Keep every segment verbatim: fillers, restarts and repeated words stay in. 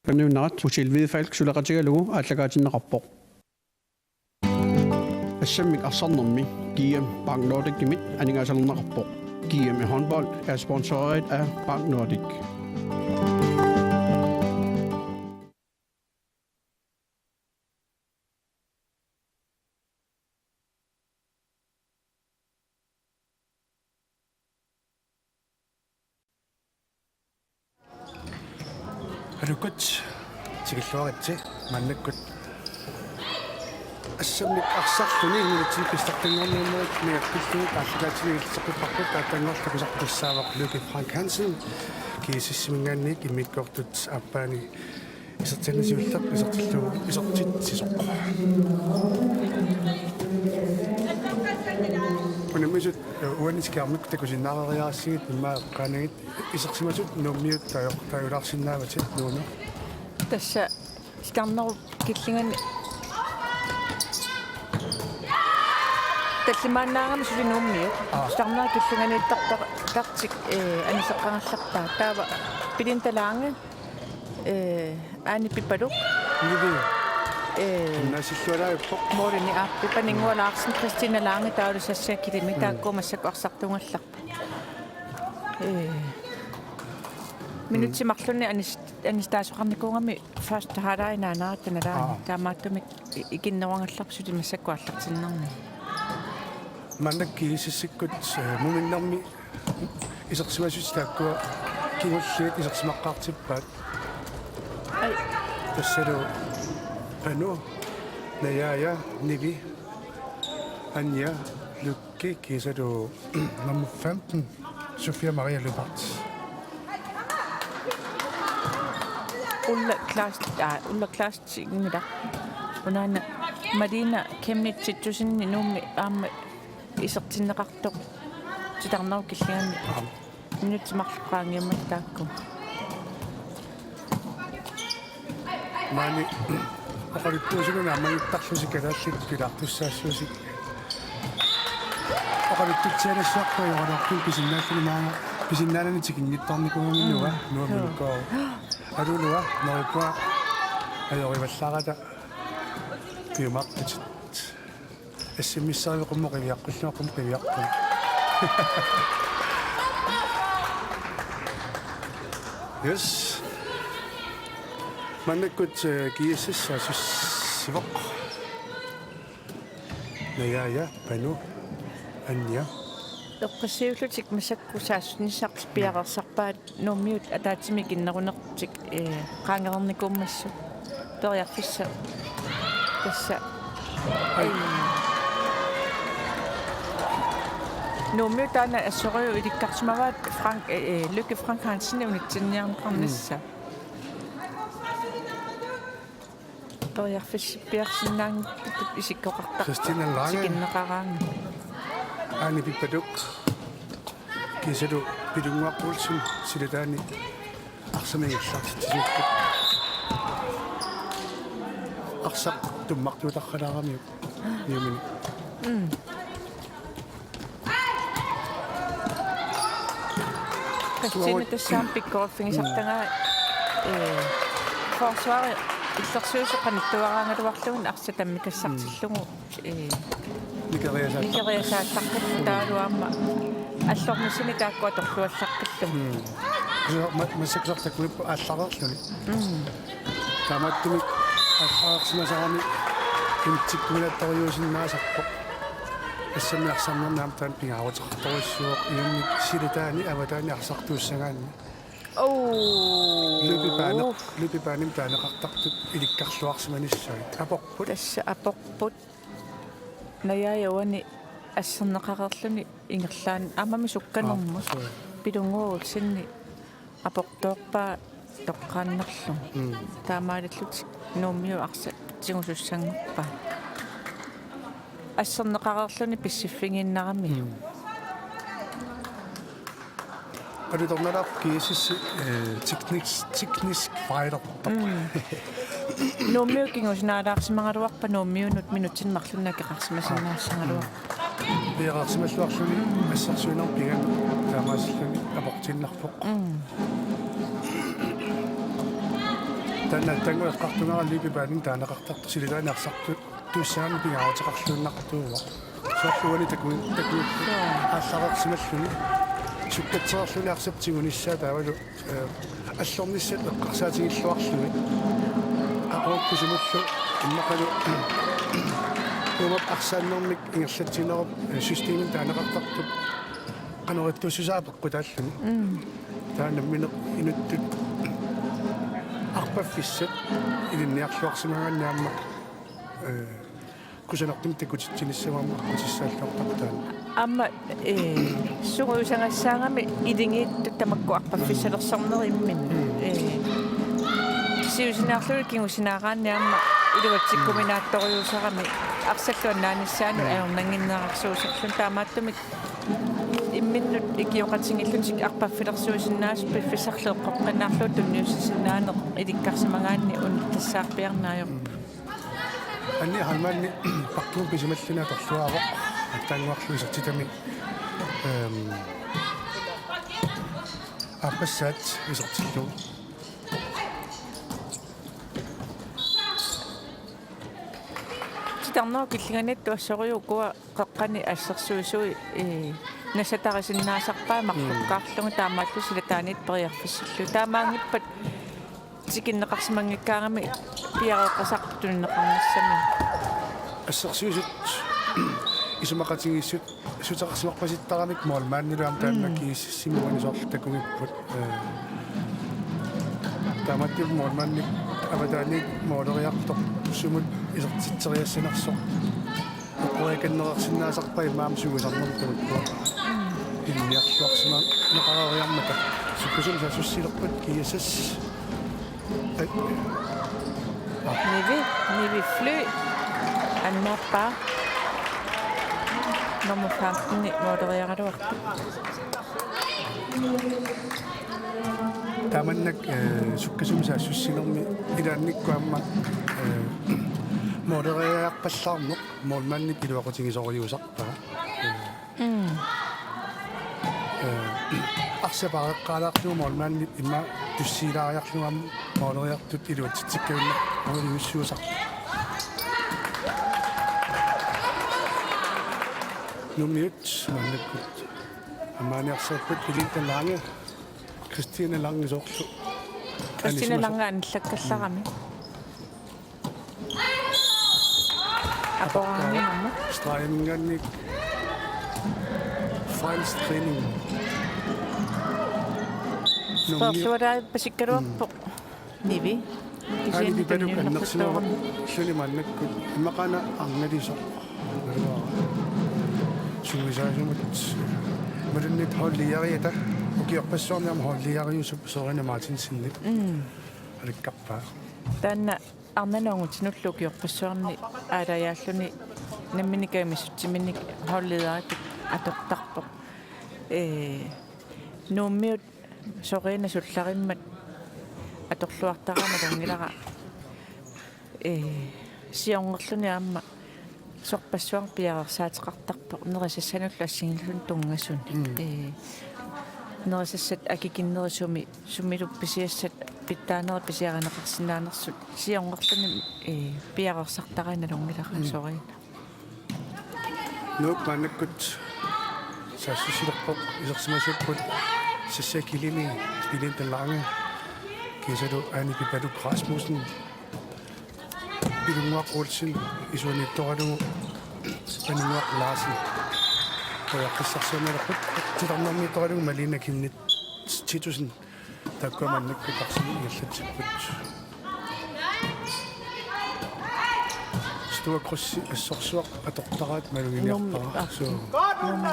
Kaniunnarat Usil Hvidfalk suleqatigalugu aallakaatinneqarpoq. Assammik arsarnermi G M Bank Nordicimit aningaasalerneqarpoq. G M i håndbold er sponsoreret af Bank Nordic. Aluukkut tikilluaritsi. Maannakkut assammik arsarluni minutsit pissartanngorniunnerit niaqqillugit aallakaatiliillisseqqipparput, taannaanngorlugu takusartussaavoq Lykke Frank Hansen, G S S-iminngaanniit immikkoortut aappaani isertitani siulleq isertillugu isertitsisoq. Unammisut uani skærmikkut takusinnaareeriarassigit immaqa eqqaanagit isersimasut Nuummiut tajoq-, tajulaarsinnaavatit Nuummi. Tassa Sitarnerup killingani tallimaannaagami suli Nuummiut. Aa. Sitarnerup killinganiittartartik, eh, aniseqqagallarpaa. Taava Belinda Lange, eh, Aani Pipaluk. Nivi. Eh, Naasillualaajuppoq. Målini aappi Paninnguaq Larsen, Christina Lange, taavalu Sasha Kilimi, mm, taakku massakkut arsartugallarput. Eh, minutsit marlunni anis-, anistaasoqarnikuugami første halvleg naanaaratta nalaani. Aa. Taamaattumik i-, ikinnerugallarput suli massakkut aallartinnermi. Maannakkut G S S-ikkut, eh, muminnermi isersimasut taakkua kingulliit isersimaqqaartippaat. Ai. Tassalu Panu, Najaaja, Nivi, Anja, Lykke, kiisalu nummer femten, Sofia Maria Lyberth. Ulla Klaas-, aa, Ulla Klaas-, Sinngila. Unaana Malina Chemnitz Titussen Nuummi aamma isertinneqartoq Sitarnerup killingani. Aap. Minutsit marluk qaangiummata taakku. Maani oqaluttuusunut naammagittaarlusi kalaallit pilaartussaassuusi. Oqaluttutsialassuarput ajornarput pisinnaalluni maanga pisinnaanani tikinngittarnikuugami. Mm. Nuua, Nuua. Joo. Minukku. Aluunua, Nerikkua, ajorivallaarata piumaarputit. Assimmissaarivik qummut qiviaqqullugu, qummut qiviaqqugut. Yes. Maannakkut, eh, G S S saassussivoq. Najaaja, Panu, Anja. Eqqissiiullutik massakkut saassussinissaat piareersarpaat Nuummiut ataatsimik ikinnerunertik, eh, qaangerernikuummassuk. Periarfissaq tassa. Ai. Nuummiut taanna assorujuk ilikkarsimavaat Frank, eh, eh, Lykke Frank Hansen unitsinniarneqarnissaa. Mm. Periarfissippiarsinnaanngitsutut isikkoqartarpoq. Christina Lange. Tikinneqaraangat. Aani Pipaluk. Kiisalu Pilunnguaq Olsen silataani arsaq ingerlatsitsisuupput. Arsaq tummartuutarralaaramiuk. Niumini. Mm. Christine tassaam pikkoriffigisartagaa, eh, forsvari illersuisoq qanittuaraagaluarlugu arsaq tammikassartillugu, eh, nikeriasaat-, nikeriasaallaqqippoq taavalu aamma allornissani taakku atorluallaqqillugit. Mm. Kisianni ma-, massakkut takuippoq aallareerluni. Mm. Taamaattumik aallareersimasarami intsikkumilattorujuusinnaasarpoq. Assammi arsarnermi aamma taanna pingaaruteqartorujussuuvoq, iunnik silataani avataani arsartuussagaanni. Oo. Løbebaner-, løbebanemi taaneqartartut ilikkarluarsimanissaat. Aporput. Tassa aporput. Najaaja uani asserneqareerluni ingerlaannaq aammami sukkanermut. Aa, suu. Pilunnguaq Olsenip aportoorpaa toqqaannarlugu. Mm. Taamaalillutik Nuummiut arsaq tigusussanngorpaat. Asserneqareerluni pissiffigiinnarami. Mm. Alutornalaarpoq G S S, eh, teknisk, teknisk fejl. Mm. Nuummiut kingusinaalaarsimagaluarpaa Nuummiunut minutsinik marlunnik akeqarsimasinnaassagaluarpoq. Piareersimalluarluni assersuinermut pigami taamaasilluni aportiinnarpoq. Mm. Taanna tanngueqqartungaaralli pipaanin taaneqartartoq silataani arsartuussagaanni pingaaruteqarluinnartuuvoq. Soorlu uani taku-, taku-, aallareersimalluni. Sukkatsereerluni arsap tigunissaa taavalu, eh, allornissat eqqarsaatigilluarlugit. Aqagukkut sumullu immaqalu uumap arsaannermik ingerlatsinerup, eh, systemimik taaneqartartup qanoq ittuussusaa peqqutaalluni. Mm. Taanna nammineq inuttut arpaffissat ilinniarluarsimagaanni aamma, eh, kusanartumik takutitsinissami aamma aqqutissaalluartarpoq taanna. Aamma, eh, sungiusagassaagami iligiittut tamakku arpaffissalersornerit imminnut. Mm. Eh, siusinaarlugit kingusinaaraanni aamma iluatsikkuminaattoriusarami arsallu annaanissaanut, mm, ajornannginnerarsuuserluni, taamaattumik imminnut ikioqatigiillutik arpaffilersuisinnaasut piffissarlu eqqoqqinnaarlugu tunniussisinnaaneq ilikkarsimagaanni una tassaarpiarneq ajorpoq. Anni Heilmanni pakkuun pisimalluni atorluarpoq attaannguarlu isertitami, ehm, aappassaat isertillugu. Titarnerup killinganiittoq assorujuk ukua qeqqani assersuisui, eh, nassatarisinnaasarpaat, mm, marlukkaarlugu taamaallu silataaniit periarfissillugu. Taamaanngippat tikinneqarsimanngikkaangami piareeqqasarput tunineqarnissaminnut. Assersuisut isumaqatigiissut suteqarsimarpasittaramik målmandilu aamma taanna, mm, G S S-imi uani soorlu takugipput. Eh, taamaattumik målmandip avataaniit måleriartoq sumut isertitseriassanersoq oqoriakannereersinnaasarpaa immaqa aamma sungiusarnermut tamakku ilinniarluarsimaneqareeriarmata. Sukkasuumik saassussilerput G S S. Ai. Ah. Nivi, Nivi Fly. Annaappaa. Nummer femten-i måleriaraluartoq. Taamannak, eh, sukkasuumik saassussinermi ilaannikkut aamma, eh, måleriarpallaarneq målmandip iluaqutigisoriusarpaa. Eh, mm, eh, arsap aareqqaalaarlugu målmandip immaqa tussiilaariarlugu aamma måleriartut iluatsitsikkaluarneq uaniussuusarpoq. Nuummiut maannakkut ammaaniarsarput Belinda Lange, Christine Lange soorlu. Christine Lange anillakkallarami. Aporaanginermu. Stregiminngaanniit fejlscreening. Nuummiut. Speerluarpasikkaluarpoq. Mm. Nivi. Aani kisianni Pipaluk tunniunnerputtoorami. Annersinerup suli maannakkut immaqaana arnalisoq. Sungiusaasumut. Malunnit holdiariata. Ukiorpassuarni aamma holdiariusup Sørine Martinsenip. Mm. Alikkarpaa. Taanna arnanut angutinullu ukiorpassuarni aalajaalluni nammineq kajumissutsiminik holdlederitut atortarpoq. Ee, Nuummiut Sørine sullarimmat atorluartaraat nalunngilara, ee, siornerluni aamma sorpassuarnik piareersaateqartarpoq nerisassanullu assigiinngitsunut tunngasuni. Mm. Ee, nerisassat akikinnerusumi sumilu pisiassat pitsaanerit pisiarineqarsinnaanersut siornerluni, ee, piareersartaraat nalunngilara. Mm. Sørine. Nuuk maannakkut saassussilerpoq, isersimasuupput Sassia Killimi, Belinda Lange, kiisalu Aani Pipaluk Rasmussen, Pilunnguaq Olsen, isuaniittoralugu Paninnguaq Larsen. Periarfissarsiornialerput titarnermiittoralugu Malene Kenneth Titussen. Taakkua maannakkut taarsinnaallatsipput. Stua Krussi assorsuaq atortaraat maluginiarpara. Num-, ah. So. Num-.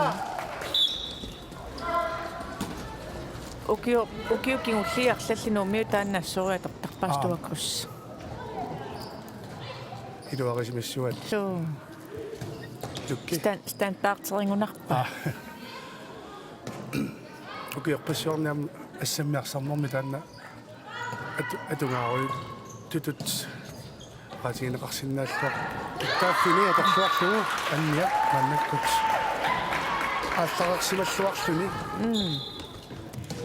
Ukio-, ukioq kingulleq arlallit Nuummiut taanna assorujuk atortarpaa. Aa. Stua Krussi. Iluarisimassuat. So. Lukki. Stan-, standarderigunarpaa. Aa. Ukiorpassuarni aamma assammi arsarnermi taanna atu-, atugaarujuttutut oqaatigineqarsinnaalluarpoq. Taava fini atorluarlugu Anniap maannakkut aallareersimalluarluni. Mm.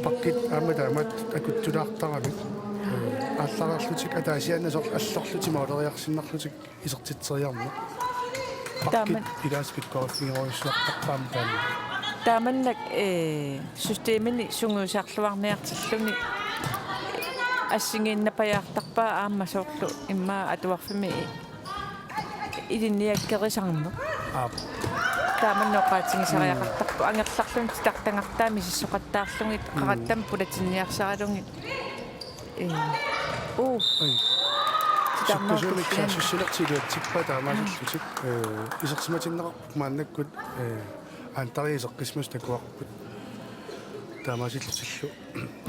Pakkit aamma taamaat akutsulaartaramik. Allareerlutik ataasiaannaq soorlu allorlutik måleriarsinnarlutik isertitseriarneq. Taama- Pakkit ilaasa pikkoriffigerujussuartarpaat taanna. Taamannak, eh, systemini sungiusarluarniartilluni assigiinnarpajaartarpaa aamma soorlu immaqa atuarfimmi ilinniakkerisarneq. Aap. Taama oqaatigisariaqartarpoq. Mm. Angerlarluni titartagartaat misissoqattaarlugit, mm, qaratsami pulatinniarsaralugit. Ee. Uu. Ai. Titarnerup sukkasuumik tulliani saassussinertik iluatsippaat taamaasillutik. Ee, isersimatinneqarput maannakkut, ee, Antaria iseqqissumik takuarput. Taamaasillutillu.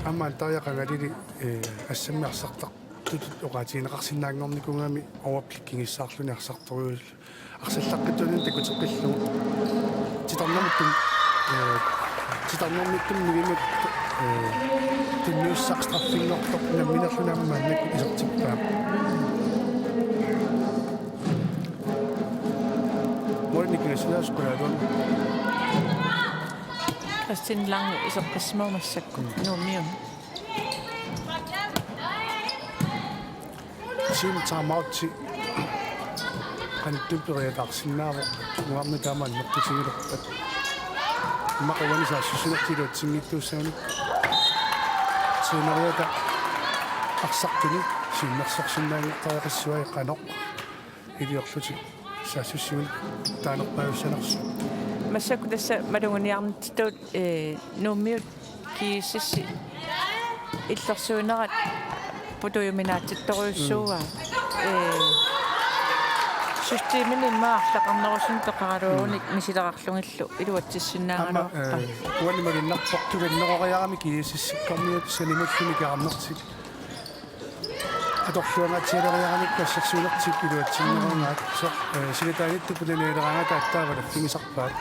Aamma Antaria qangalili, ee, assammi arsartar- tutut oqaatigineqarsinnaanngornikuugami overblikkigissaarluni arsartoruju-, arsallaqqittuunini takuteqqillugu. Titarnermittut, ee, titarnermittut nivimmut, ee, tunniussaq straffinngortoq namminerluni aamma maannakkut isertippaa. Målinik nikingassinaasut qulaaluanngorput. Christine Lange iseqqissimavoq massakkut. Mm. Nuummiuni. Team timeout-i qanittumi periataarsinnaavoq, uanga taama annertutigilerpat. Immaqa uani saassussinertik iluatsinngittuussaannik. Træneriata arsartuni siunnersorsinnaanngortariaqassuai qanoq iliorlutik saassussinermik taanerpaajussanersut. Massakkut tassa maluginiarnitsitut, ee, Nuummiut G S S-i illersuinerat putujuminaatsittorujussuuaa. Mm. Ee, systemini immaqa arlaqarnerusunik peqaraluarunik, mm, misilerarlugillu iluatsissinnaagaluarpaa. Aamma, ee, uani malunnarpoq tukanneroriarami G S S-ikkormiut sanimullumi kaarnertik atorluangaatsialeriaramikku assersuinertik iluatsinnerugaat, mm, soorlu, ee, silataaniittut punanialeraangata aatsaat valaffigisarpaat.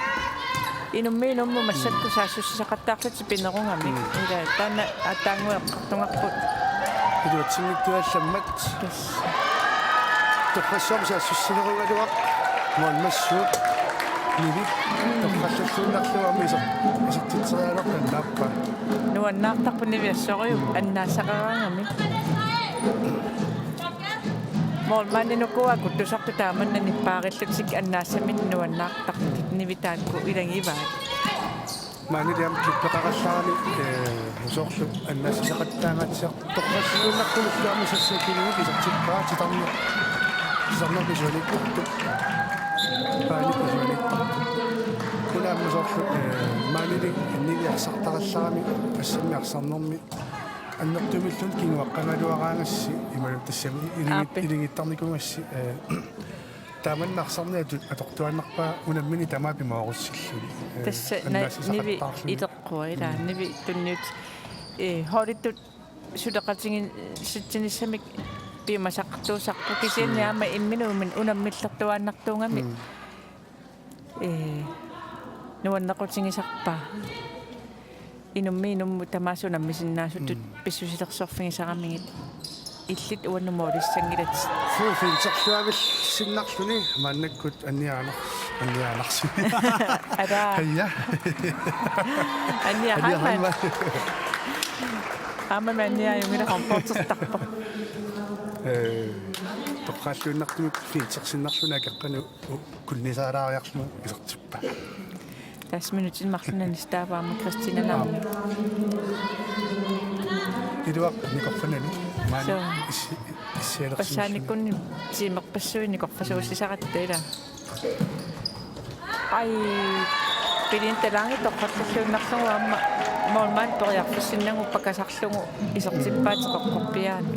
Inummiit inummut massakkut saassussisaqattaarlutik pinerugamik. Mm. Ila taanna aatsaannguaq eqqartugarput. Iluatsinngittuallammat. Yes. Torrassuarmi saassussinerugaluaq målmassuup Nivi. Mm. Torrallalluinnarlugu aamma iser-, isertitseriaraluartoq annaappaa. Nuannaartarpoq Nivi assorujuk, mm, annaassaqaraangamik. Målmandinukua kuttusartut taamanna nippaarillutik annaassaminnik nuannaartartut Nivi taakku ilagivaat. Maanili aamma klippeqarallarami, ee, soorlu annaassisaqattaangaatsiartoq torrallalluinnartumillu aamma sassakilugit isertippaa titarneq. Titarneq pisuaniittartoq. Paani pisuaniittartoq. Una aamma soorlu, ee, maanili Nivi arsartarallarami assammi arsarnermi annertuumilluunniit kinguaqqagaluaraangassi imaluunniit tassami iligi-, aappi, iligittarnikuugassi, ee, taamanna arsarneq atu-, atortuaannarpaa unammineq tamaat pimoorussilluni. Ee, tassa na-, Nivi annaassisaqattaarluni. Iteqqua ilaa, mm, Nivi tunniut, ee, holdittut suleqatigiissitsinissamik piumasaqartuusarpoq kisianni, mm, aamma imminut unammillertuaannartuugami. Mm. Ee, nuannequtigisarpaa. Inummiit inummut tamaasa unammisinnaasutut, mm, pissusilersorfigisaramigit. Illit uannut målissanngilatit. Fru finterluavilsinnarluni maannakkut Anniaanars-, Anniaanarsi. Ataa. Haja. Annia Annia Heilmann. Heilmann. Aamma Annia ajunngilaq håndboldertarpoq. Ee, torrallalluinnartumik fintersinnarluni akeqqanut u-, kunnisaalaariarlugu isertippaa. Tassa minutsini marlunani staavaama Christina Lange. Aap. Iluaq nikorfanani. Maani, suu, issi-, issialersimissuni. Passaanikunni tiimerpassuit nikorfasuussisaratta ilaa. Ai, Pilinnut Lange torrallalluinnarlugu aamma målmand periarfissinnagu pakasarlugu isertippaa teqeqqorpiaani.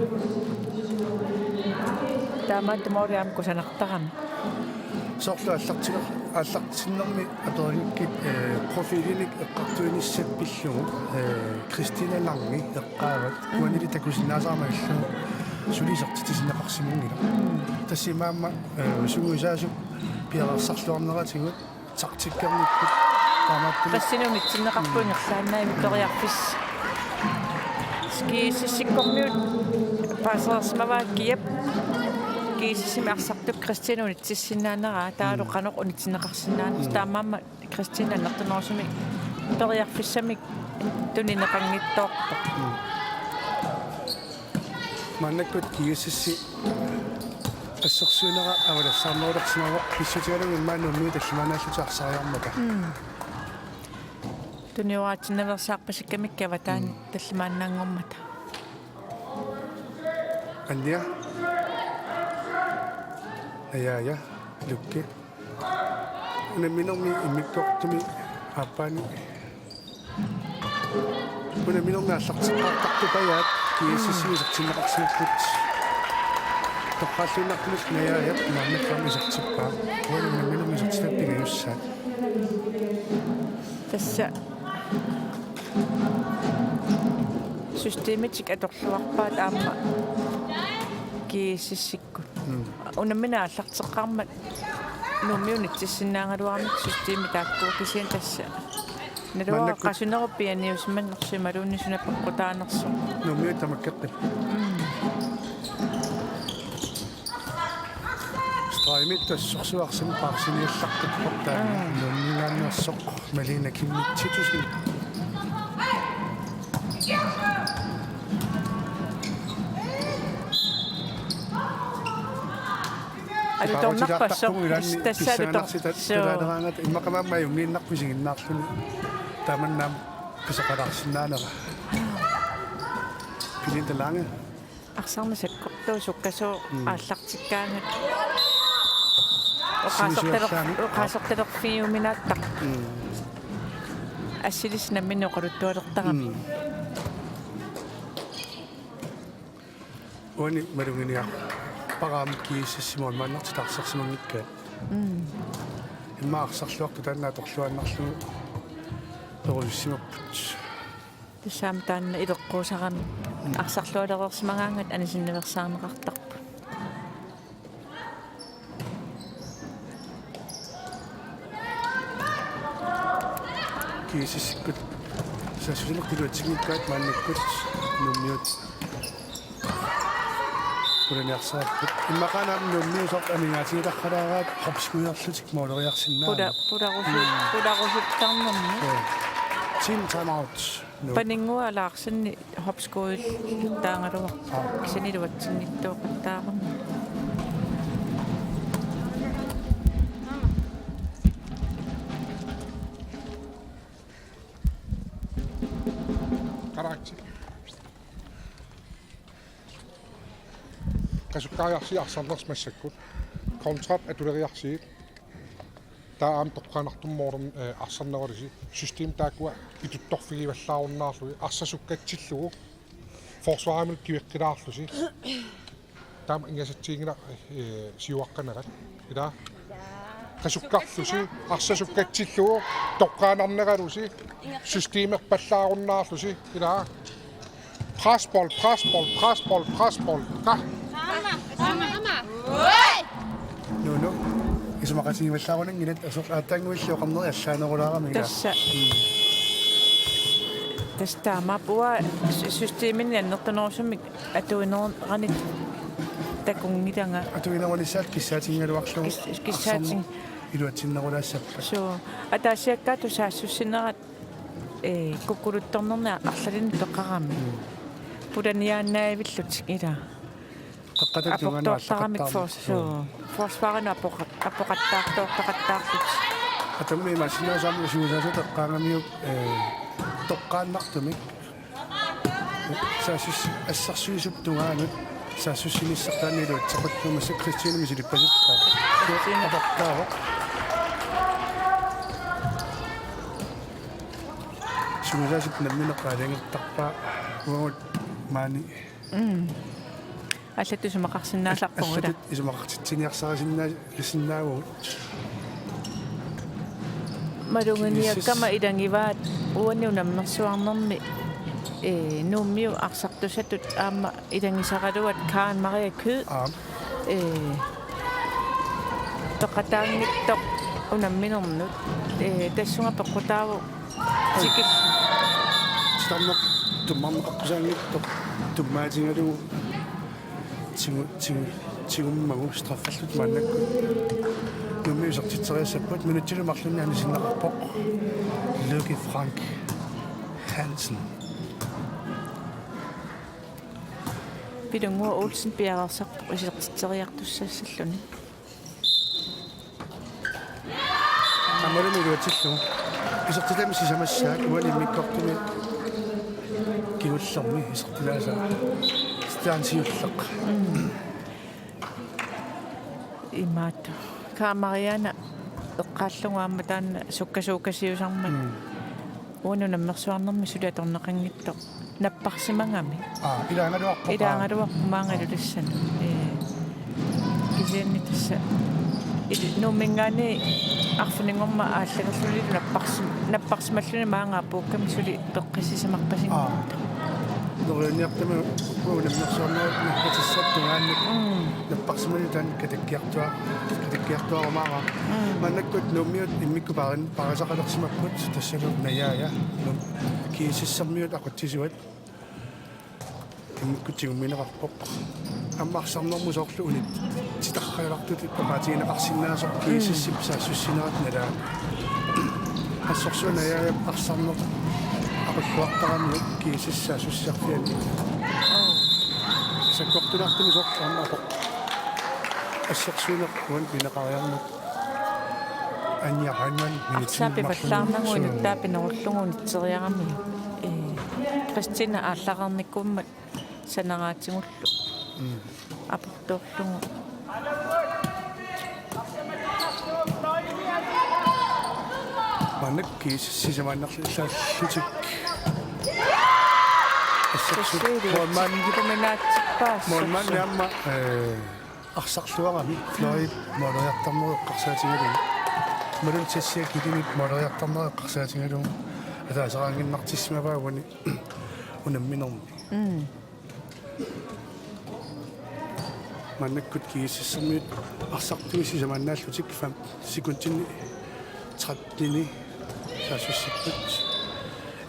Taamaattumik måli aamma kusanartarami. Soorlu aallartiler-, aallartinnermi aperigakkit, ee, profilinik eqqartuinissat pillugu, ee, Christina Lange eqqaavat, mm, uanili takusinnaasarama illugu suli isertitsisinneqarsimanngilaq. Mm. Tassa imaammat, ee, sungiusaasup piareersarluarneratigut taktikkernikkut taamaattumik. Tassani unitsinneqarpoq, mm, ingerlaannaq periarfissat. G S S-ikkormiut paasereersimavaat kiap. G S S-imi arsartup Christina unitsissinnaanera, taavalu, mm, qanoq unitsinneqarsinnaanersoq. Mm. Taamaammat Christina annertunerusumik periarfissamik tunineqanngitsoorpoq. Mm. Maannakkut G S S-i assersuinera avalassaarnerulersimavoq, pissutigalugu immaqa Nuummiut tallimaannaallutik arsariarmata. Tunioraatinnaveersaarpasikkamikku avataani tallimaannaanngormata. Anja. Najaaja. Lukki. Unamminermi immikkoortumi aappaani. Unamminermi aallarteqqaartartupajaat G S S-imi isertinneqarsimapput. Toqqaalluinnartumillu Najaajap maannakkut isertippaa. Uani unamminermi isertitaapput pingajussaat. Tassa systemitik atorluarpaat aamma G S S-ikkut. Unammineq aallarteqqaarmat Nuummiut unitsissinnaagaluarmata systemi taakku kisianni tassa. Naluara maannakkut qasunerup pianiusimanersoq imaluunniit suna peqqutaanersoq. Nuummiut tamakkeqqippoq. Stregimit assorsuaq arsaq paarsiniallartippoq taanna. Nuummiingaanneersoq Malene Kimmich Titussen. Alutornarpassoq. Tipaarutilaartarpugut ilaanni tassa alutor-, pissanganarsitat suu. Tulaaleraangata immaqa aamma ajunngitsunnarpoq isiginnaarluni. Tamanna aamma pisoqalaarsinnaanera. Belinda Lange. Arsarneq sakkortuut sukkasuumik aallartikkaangat. Oqaasertaler-, sivisuallaamik. Oqaasertalerfigiuminaattarpoq. Assilissi nammineq oqaluttualertarami. Uani maluginiarpara aamma G S S-imi maanna taarsersimanngikkaat. Immaqa arsarluartut taanna atorluaannarlugu perusussimapput. Tassa aamma taanna ileqquusarami arsarlualereersimagaangat anisinnaveersaarneqartarput. G S S-ikkut saassussineq iluatsinngikkaat maannakkut Nuummiut. Pulaniarsaarput. Immaqaana Nuummiut soorlu amigaatigitarpalaaraat hopskyderlutik mooleriarsinnaanngillat. Pula-, pularusu-, pularusuttarnermi. Ja. Team timeout. Nuup. Paninnguaq Larsen hopskydertaagaluarpoq. Aa. Kisianni iluatsinngitsoortarami. Karakter. Qasukkariarsigit arsarnersut massakkut. Kontrap atuleriarsigit. Taava aamma toqqaannartumik moorn, eh, arsarneralusi. System taakkua pituttorfigivallaarunnaarlusi. Arsaq sukkatsillugu. Forsvarimut kiveqqilaarlusi. Taama ingasatsiinngilaq, eh, siuaqqanerat. Ila. Qasukkarlusi, arsaq sukkatsillugu, toqqaannarneralusi, systemerpallaarunnaarlusi, ila. Presbold, presbold, presbold, presbold. Qa. Nuunu, isumaqatigivallaarunanngillat asoq aatsaannguillu oqarneri allaanerulaarami ila. Tassa. Mm. Tassa taamaappoq sy-, systemini annertunerusumik atuinerunit takunngilanga. Atuinerunissaat kissaatigigaluarlugu. Kis-, kissaating-. Arsarneq iluatsinnerulaassappat. Suu, ataasiakkaatut saassussinerat, eh, kukkuluttornerni arlalinnik peqarami. Mm. Pulaniaannaavillutik ila. Qeqqata tungaanut aportoortaramik aallaqattaarneq. Fors-, suu, forsvarinut apoqa-, apoqattaartoortaqattaarlutik. Atammi imaassinnaavoq aamma sungiusaasutut eqqaagamiuk, eh, toqqaannartumik. Saassus-, assersuisup tungaanut saassussinissaq taanna iluatsequttuumassa Christine misilippasippoq. Christine. Aportaavoq. Sungiusaasut nammineq aalajangertarpaat uagut maani. Mm. Allatut isumaqarsinnaasarpugut ila. Allatut isumaqartitsiniarsarisinnaasinnaavugut. Maluginiakkama ilagivaat uani unammersuarnermi, eh, Nuummiut arsartusatut aamma ilagisaraluat Karen Marie Kyed. Aap. Eh, peqataanngitsoq unamminernut. Eh, tassunga peqqutaavoq tikil-. Titarneq tummarneqaqqusaanngitsoq tummaatigalugu tigu-, tigu-, tigummagu straffallutik maannakkut. Nuummiut isertitseriassapput, minutsini marlunni anisinneqarpoq Lykke Frank Hansen. Pilunnguaq Olsen piareersarpoq isertitseriartussassalluni. Aammalumi iluatsillugu. Isertitami sisamassaat uani immikkoortumi kingullermi isertitaasaa. Staan siulleq. Imaattoq. Kaamariana eqqaallugu aamma taanna sukkasuukasiusarmat. Mm. Uani unammersuarnermi suli atorneqanngitsoq. Napparsimagami. Aa, ilaagaluarpoq. Ilaagaluarpoq maanga. Aa. Ilulissani. Ee. Kisianni tassa. Ili-, Nuumminngaanniit arfininngormat aallalerlunilu napparsim-, napparsimalluni maanga apuukkami suli peqqisisimarpasinngitsoq. Aa. Neriunniartami unammersuarnerup nakkatissattungaannik. Mm. Napparsimalluni taanna katakkiartua-, katakkiartuarumaarpaa. Mm. Maannakkut Nuummiut immikkut paarin-, paarisaqalersimapput tassalu Najaaja. Nuum-, G S S-ermiut aqutsisuat. Immikkut tigummineqarpoq. Aamma arsarnermut soorlu unit titarrajalartut oqaatigineqarsinnaasoq G S S-ip saassussinerat nalaani. Assorsuaq Najaajap arsarneq aqulluartarami G S S saassussisarfiani. Sakkortulaartumik soorlu aamma apoq. Assersuinerput uani pineqariarmat. Anja Heilmann, Arsaapi minutsimik pallaarnagu marlunnik. Inuttaa pinerullugu unitseriarami. Ee, Kristina aallareernikuummat sanaraatigullu. Mm. Aportoorlugu. Maannakkut sisamaannarlillutik. Assut. Tassa målmand. Kuminaatippaat. Målmandi aamma, eh, arsarluarami Floyd måleriartarneq eqqarsaatigalugu. Malun Tessiak Kilimip måleriartarneq eqqarsaatigalugu. Ataasinnginnartissimavaa uani unamminermi. Mm. Maannakkut G S S-ermiut arsartui sisamaannaallutik fem sekundini tretten-ini saassussipput.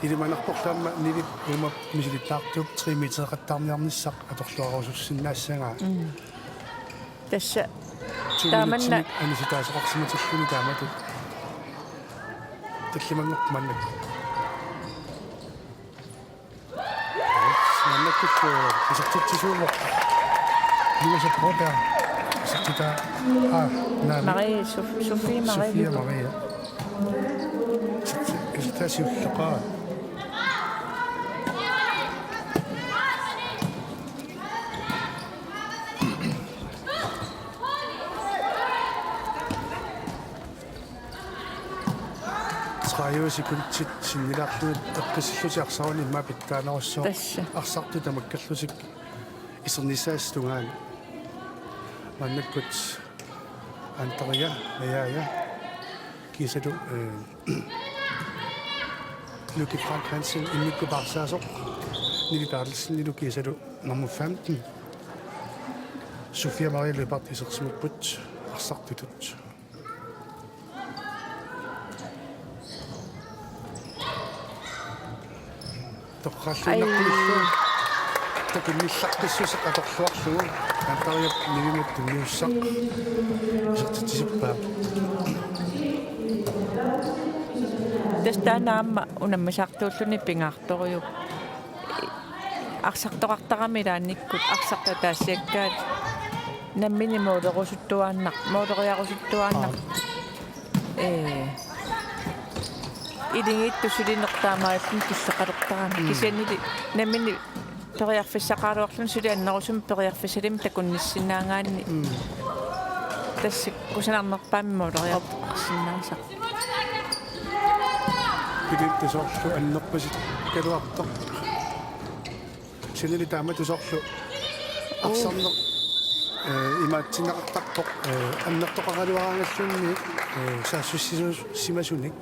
Ilimanarporlu aamma Nilip uuma misilittaartuup tre metereqattaarniarnissaq atorluarusussinnaassagaa. Mm. Tassa to taamanna minutsimik anisitaasoqarsimatilluni taamatut. Tallimanngorpoq maannakkut. Maannakkut, eh, isertitsisuuvoq. Louise Broberg. Isertitaa. Aa, naamik. Marie, Sof-, Sofie Marie Sofia Lyberth. Marie. Iserti-, isertitaa siulleqaaq. Tredive sekundit sinnilaarlugit eqqisillutik arsaruni immaqa pitsaanerussaaq. Tassa. Arsartut tamakkerlutik isernissaasa tungaanut. Maannakkut Andrea, Najaaja, kiisalu, eh, Lykke Frank Hansen immikkut paarsaasoq, Nili Berthelsen, Nili kiisalu nummer femten. Sofia Marie Lyberth isersimapput arsartutut. Torralluinnarpullu. Ai. Takunnillaqqissuseq atorluarlugu. Andreap Nilimut tunniussaq. Isertitsisippaa. Tassa taanna aamma unammisartuulluni pingaartorujuk. Arsartoqartarami ilaannikkut arsartut ataasiakkaat nammineq målerusuttuaannar-, måleriarusuttuaannartut. Aa. Ee. Iligiittut sulineq taamaalilluni killeqalertarami. Mm. Kisiannili nammineq periarfissaqaraluarluni suli annerusumik periarfissalimi takunnissinnaagaanni. Mm. Tassa kusanarnerpaamik måleriartoqarsinnaasarpoq. Kilitta soorlu annerpasikkaluartoq. Kisiannili taamatut soorlu arsarneq, eh, imaatsinneqartarpoq, eh, annertoqaraluaraangalluunniit, eh, saassussisimasunik.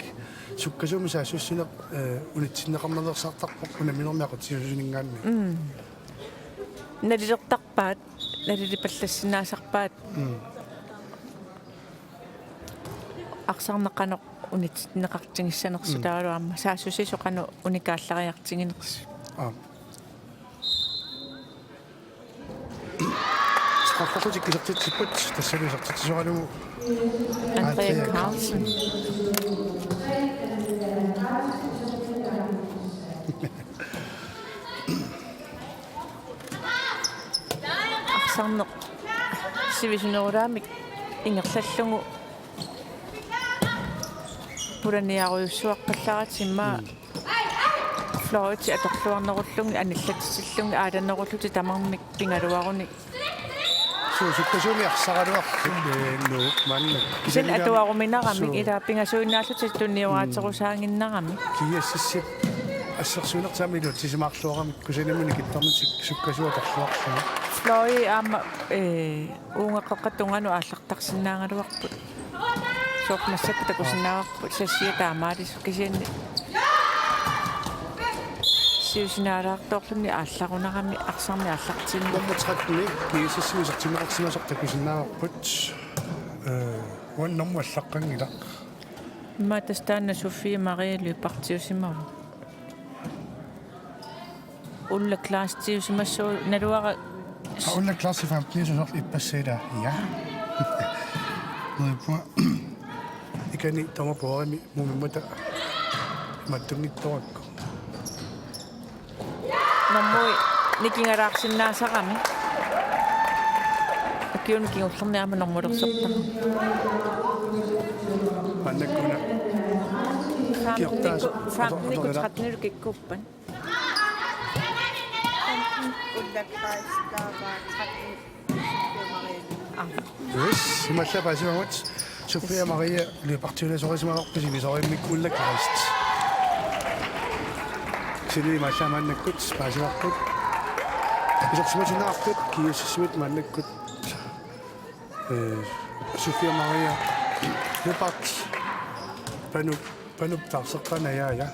Sukkasuumik saassussineq, eh, unitsinneqarnerlersartarpoq unamminermi aqutsisuusuninngaanniit. Mm. Nalilertarpaat, nalilipallassinnaasarpaat. Mm. Arsarneq qanoq unitsinneqartigissanersoq. Mm. Taavalu aamma saassussisoq qanoq unikaallariartiginersoq. Aap. Strafferlutik isertitsipput, tassalu isertitsisoralugu Andrea Andrea Carlsen. Carlsen. Arneq sivisunerulaamik ingerlallugu pulaniarujussuaqqallaratsimma. Mm. Fløjti atorluarnerullugit, anillatitillugit, aalanerullutik tamarmik pigaluarunik. Suu, sukkasuumik arsaraluarput, ee, Nuuk maanna. Kisianni atuaruminarami, suu, ilaa pingasuinnaallutik tunnioraaterusaaginnarami. G S S-ip assersuinertut aamma iluatsisimaarluarami, kusanimut nikittarnertik sukkasuumik atorluarlugu. Fløji aamma, ee, uunga qeqqata tungaanut aallartarsinnaagaluarput. Soorlu massakkut takusinnaavarput, sassiat taamaalisut kisianni siusinaalaartoorluni aallarunarami arsarneq aallartinneq. Nummer tretten-i G S S-imi isertinneqarsimasoq takusinnaavarput. Ee, uani nummer allaqqanngilaq. Immaqa tassa taanna Sofie Marie Lybertiusimavoq. Ulla Klaas tiusimassooq naluara. Ah, Ulla Klaas femten-iusoq ippassaq ilaa. Ja. Neriuppunga. Ikani tamapuarimi mumimmata mattunngittorakku. Normui nikingalaarsinnaasarami. Ukiuni kingullerni aamma normulersortarami. Maannakkut una. Femten-ikkut, kiortaas-, femten-ikkut, ator-, ator-, tretten-ilu kikkuuppat. Ulla Kleist, der var tretten. Sofia Marie. Ah. Yes, imaallaat paasivagut. Sofia Marie Lybertiulersorisimavarput sivisoriimmik Ulla Kleist. Kisianni imaallaat maannakkut paasivarput. Isersimatinneqartut G S S-imit maannakkut, ee, Sofia Marie Lyberth Panup, Panup taarseqqaanajaaja.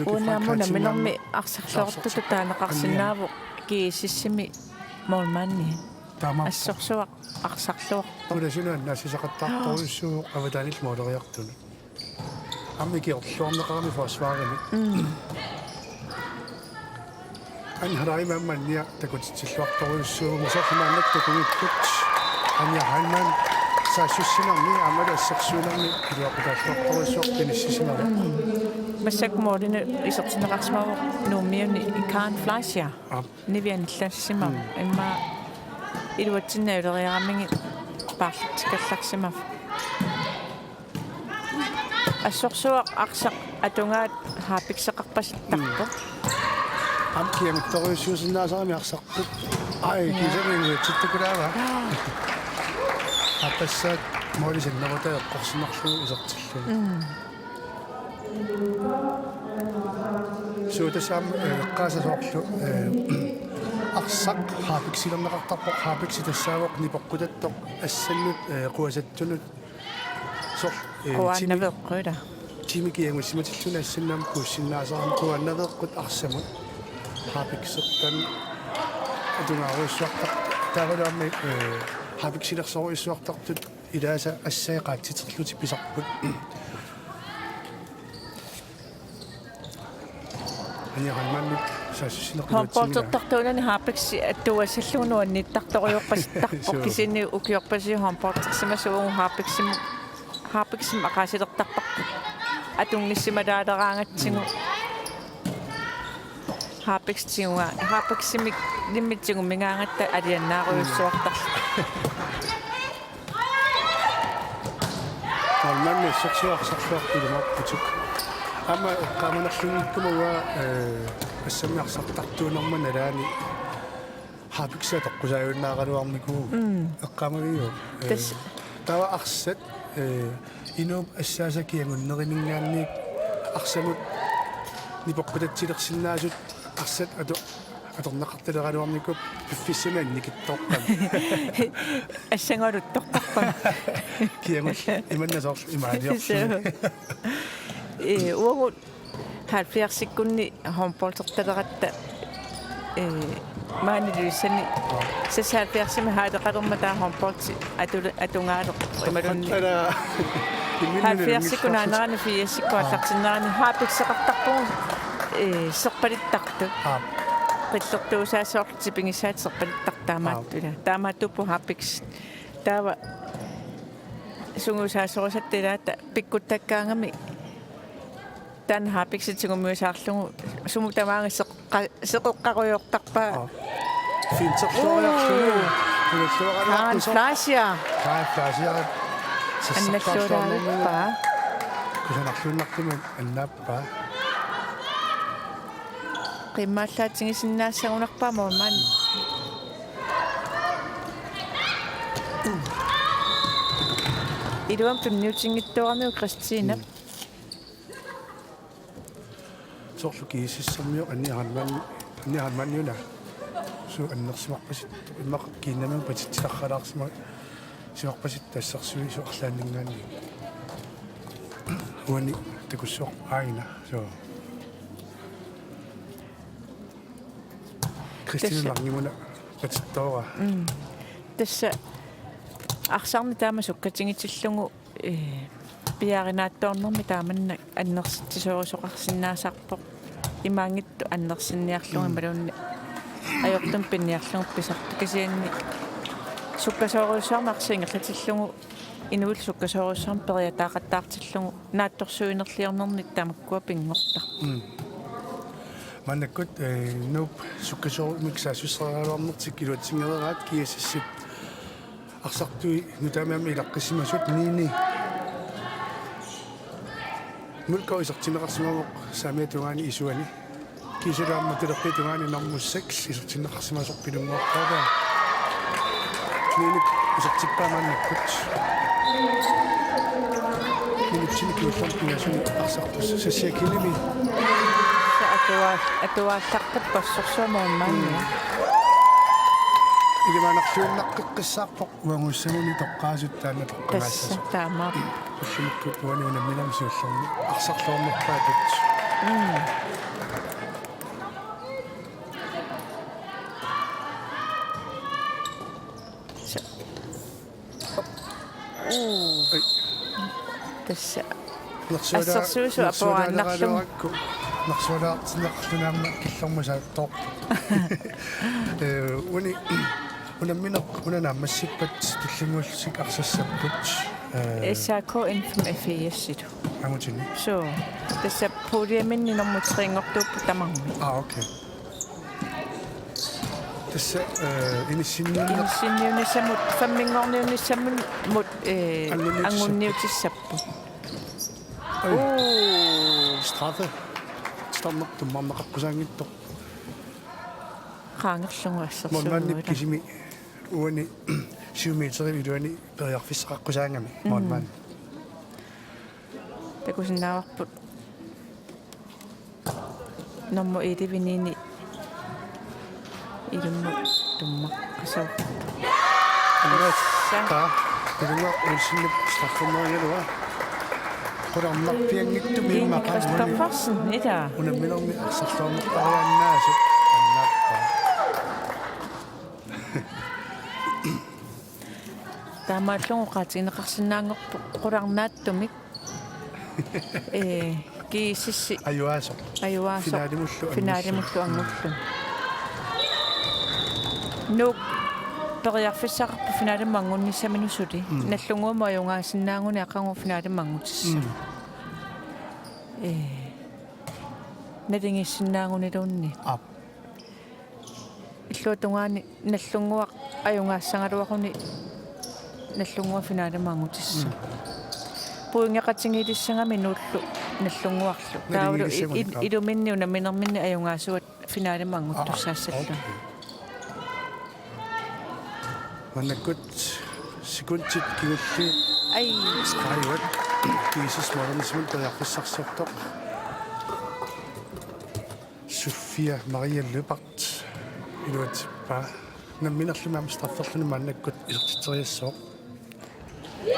Unaamuna minnermi arsarluartutut taaneqarsinnaavoq G S S-imi målmandi. Taama. Assorsuaq arsarluarpoq. Pulasunut annaasisaqattaartorujussuuvoq avataanillu måleriartunut. Aamma ikiorluarneqarami forsvarimi. Mm. Anja Heilmann aamma annia takutitsilluartorujussuuvoq, soorlu maannakkut takugikkut. Anja Heilmann saassussinermi aammalu assersuinermi iluaqutaalluartorujussuartut inissisimavoq. Mm. Massakkut målinut isertinneqarsimavoq Nuummiuni Karen Fleischer. Aap. Nivi anillassimavoq. Mm. Immaqa iluatsinnaajuleriaramigit paarlaktikkallarsimavoq. Assorsuaq arsaq atugaat haapikseqarpasittarpoq. Mm. Aamma kiaguttorujussuusinnaasarami arsarput. Ai, ja, kisianni iluatsittakulaava. Ja. Aappassaat måli sinnerutaa eqqorsinnarlugu isertillugu. Mm. Suu, tassa aamma, ee, eqqaasat soorlu, ee, arsaq haapiksilerneqartarpoq, haapiksi tassaavoq nipoqqutattoq assannut, ee, quasattunut. Soorlu, ee, quaannaveeqqut, ilaa? Timi kiagussimatilluni assannut aamma puussinnaasarami quaannaveeqqut arsamut. Haapiksertanik atugaarujussuartartut. Taavalu aamma, ee, haapiksilersorujussuartartut ilaasa assai qaatsiterlutik pisarput. Anja Heilmannip saassussineq iluatsinngilaa. Håndboldertartuunani haapiksi attuassallugu nuannittartorujorpasittarpoq. Suu. Kisianni ukiorpassuit håndboldersimasut uagut haapiksim-, haapiksimik aqaasilertarparput. Atunngissimalaareraangatsigu. Mm. Haapiksit tiguga-, haapiksimik nimmit tigumigaangatta aliannaarujussuartarlutik. Mm. Målmandi assorsuaq arsarluarpoq ilumoorputuk. Aamma eqqaamanerlunngikkuma uanga, ee, assammi arsartartuunerma nalaani haapiksit atoqqusaajunnaaraluarnikuuvugut. Mm. Eqqaamaviuk? Ee, tassa. Taava arsat, ee, inuup assaasa kiagunneriminngaanniit arsamut nipoqqutatsilersinnaasut arsat ato-, atorneqartaleraluarnikuupput piffissami annikittoorpami. Assangaluttortarpami. Kiagut imanna soorlu imaaliorluni. Suu. Ee, uagut halvfjerdsikkunni håndboldertaleratta, ee, maani Ilulissani. Aa. Seksoghalvfjerdsimi haaleqalermat taava håndboldi atule-, atugaaleq imaluunniit. Ala. Halvfjerdsikkut naanerani firsikkut aallartinnerani haapikseqartarpugut, ee, serpalittartut. Aa. Qillertuusaat soorlu tipigissaat serpalittartut taamaattut. Aa. Ilaa. Taamaattuupput haapiksit. Taava sungiusaasorusatta ilaata pikkuttakkaangami taanna haapiksit sungiusaarlugu sumut tamaanga seqqa-, seqeqqarujoortarpaa. Aa. Finterluariarluni. Uu. Finterluariarluni. Haan Fleischer. Haan Fleischer. Annalluulaarpaa. Kusanarluinnartumik annaappaa. Qimmaallaatigisinnaassagunarpaa moormaan. Iluamik tunniutinngitsooramiuk Christine. Mm. Soorlu G S S-ermiut anniarman, anniarmanniuna. Suu annersimarpasittoq immaqa kiinnamigut patitsilaarsimaarsimarpasittoq assersuisut arlaanninngaanniit. Uani takussuaq aajuna. Suu. Christine Langimuna patittoora. Mm. Tassa arsarneq taama sukkatigitillugu, ee, piaarinaatsoornermi taamannak annersitsisorusoqarsinnaasarpoq. Imaanngitsoq annersinniarlugu. Mm. Imaluunniit ajortumik piniarlugu pisartoq kisianni sukkasoorujussuarnik arsaq ingerlatillugu inuillu sukkasoorujussuarmik periataaqattaartillugu naatsorsuinerliornernik tamakkua pinngortarput. Mm. Maannakkut, eh, Nuup sukkasoorumik saassusseriaraluarnertik iluatsinngileraat G S S-ip arsartui nutaamik aamma ilaqqissimasut Nini Mølgaard isertinneqarsimavoq saamiata tungaani isuani. Kiisalu aamma talerpiata tungaani nummer seks isertinneqarsimasoq Pilunnguaq Qaavaa. Nini isertippaa maannakkut. Nini sini kiullermi pingasuni arsartussaq Sassia Kinimi. Sa atuaa-, atuaallartut passorsuaq moormaanni. Mm. Ilimanarluinnaqqeqqissaarpoq uagussamuni toqqaasut taanna toqqagaassasoq. Tassa taamaappoq. Ullumikkut uani unamminermi siullermi arsarluarnerpaatut. Mm. Sa-, uu. Ai. Tassa. Nersualaa-, assersuisut nersualaa-, aporaannarluni. Nersualaarakku. Nersualaartinneqarluni aamma killormut saattoorpoq. Eh, uani unammineq una naammassippat tullinnguullutik arsassapput. Eh, S A K N femogfirs-ilu. Angutini. Suu. Tassa puljeminni nummer tre-nngortuupput tamarmik. Ah, okay. Tassa, eh, inissinniunner- Inissinniunissamut, femminngorniunissamut, eh, anguniutissapput. Anguniutissapput. Oj. Uu. Straffe. Titarneq tummarneqaqqusaanngitsoq. Qaangerlugu assersuuguuta. Moormaannip kisimi uani syv meterip iluani periarfissaqaqqusaagami. Mm. Moormaan. Takusinnaavarput. Nummer et-ivinini ilummut tummaqqasoorpoq. Tassa. Taa, Pilunnguaq Olsenip straffeqarniaraluaa. Qularnarpianngitsumik Line immaqa uani. Christoffersen, ila. Unamminermi arsarluarnerpariaannaasut annaappaa. Taamaallugu oqaatigineqarsinnaanngorpoq qularnaatsumik. Ee, G S S-i. Ajuaasoq. Ajuaasoq. Finalimullu angulluni. Finalimullu angulluni. Nuuk periarfissaqarpoq finalimut angunnissaminut suli. Mm. Nallunnguamut ajugaasinnaagunik aqagu finalimut angutissaq. Mm. Ee, naligiissinnaaguniluunniit. Aap. Illuatungaani Nallunnguaq ajugaassagaluaruni Nallunnguaq finalimut angutissaq. Mm. Pointeqatigiilissagami Nuullu Nallunnguarlu. Taavalu i-, i-, Naligiillissagunik, aap. Iluminni unamminerminni ajugaasuat finalimut anguttussaassalluni. Ah, okay. Maannakkut sekundit kingulliit. Ai. Straivat. G S S målimisimut periarfissarsiortoq. Sofia Maria Lyberth iluatsippaa. Namminerlumi aamma strafferluni maannakkut isertitseriassooq.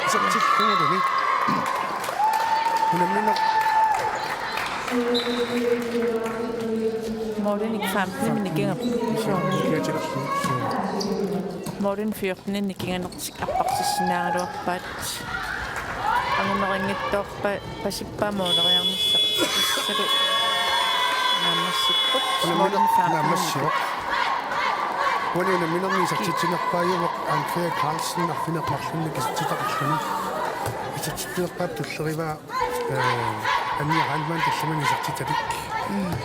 Isertilluguluni. Unammineq. Målinik femten nikinga. Suu. Nikiatilerlugu. Suu. Målin fjorten nikinganertik apparsissinnaagaluarpaat. Angumeqanngitsoorpa-, pasippaa måleriarnissaq. Tassalu naammassipput. Unammineq målin femten. Naammassivoq. Uani unamminermi isertitsinerpaajuvoq Andrea Carlsen arfineq-marlunnik isertitaqarluni. Isertitsinerpaap tullerivaa, eh, Anja Heilmann tallimanik isertitalik. Mm.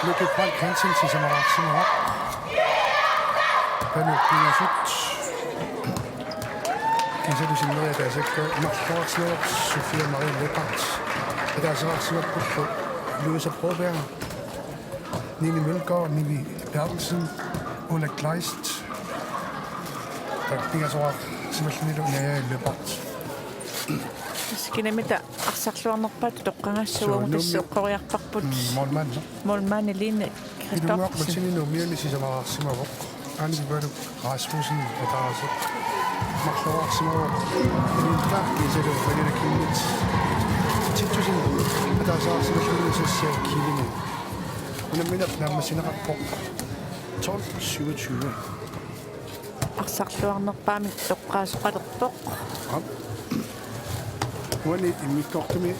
Miki Frank Hansen sisamaraarsimavoq. Panu pingasut. Kiisalu sinneri ataasakka marloqarsimavoq Sofia Marie Leppert. Ataaseqarsimappullu Louise Broberg, Nini Mølgaard, Nivi Berthelsen, Ulla Kleist. Taava pingasoqarsimallunilu Naja Leppert. Kinamita arsarluarnerpaatut toqqagassaagut? Suu, Nuummi. Tassa eqqoriarparput. Mm, målmand. Målmand Line Christoffersen. Ilungersuaq Nuummiuni sisamaraarsimavoq. Anne Bøduk Rasmussen ataaseq. Marloqarsimavoq. Ilinta kiisalu Malene Kimmich. Titussen ataaseqarsimalluni Sassia Kielinen. Unammineq naammassineqarpoq. Tolv syvogtyve. Arsarluarnerpaamik toqqaasoqalerpoq. Aap. Uani immikkoortumi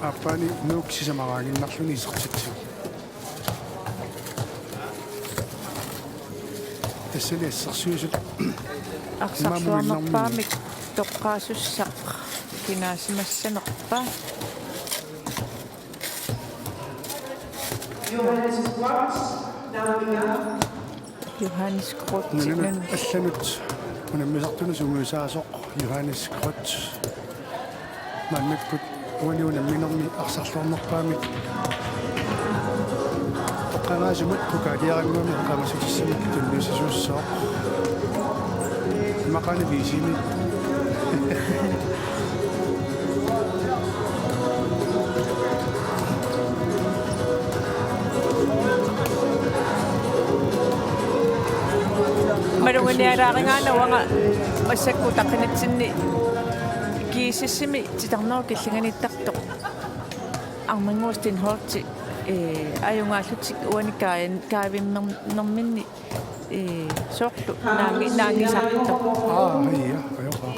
aappaani Nuuk sisamaraaginnarluni isertitsivoq. Tassani assersuisut. Arsarluarnerpaamik toqqaasussaq kinaasimassanerpa? Johannes Groth, Nammineq. Johannes Groth, Nunanut Nunanut. Allanut unammisartunut sungiusaasoq Johannes Groth. Maannakkut uani unamminermi arsarluarnerpaamik toqqagaasumut pokaaliarannguamik eqqaamassutissamik tunniussisuussaaq. Immaqaana V C-mi. Maluginialaarigaanni uanga massakkut taqqinitsinni G S S-imi titarnerup killinganiittartoq Arnannguaq Steenholdt, ee, ajugaallutik uani kaajan-, kaavimmernerminni, ee, soorlu naangi-, naangisartoq. Aa, ja, ajoqaaq.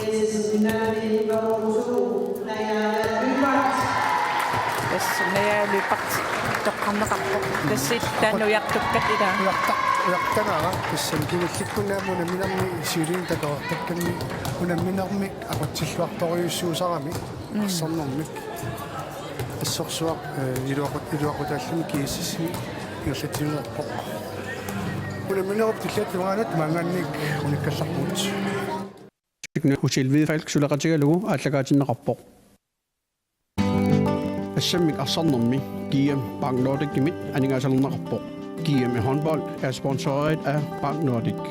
Tassa Naja Lyberth toqqarneqarpoq. Tassa taanna ujartukkat ilaa. Ujarta-, ujartagara tassani kingullikkunni aamma unamminermi siuliani takoreertakkanni unamminermik aqutsilluartorujussuusarami arsarnermik. Assorsuaq, ee, iluaqut-, iluaqutaalluni G S S-imi ingerlatsinerpoq. Unamminerup tulliattumaanut maanngaanniit unikkallarpugut. Hotel Hvidfalk suleqatigalugu aallakaatinneqarpoq. Assammik arsarnermi G M Bank Nordicimit aningaasalerneqarpoq. G M i håndbold er sponsoreret af Bank Nordic.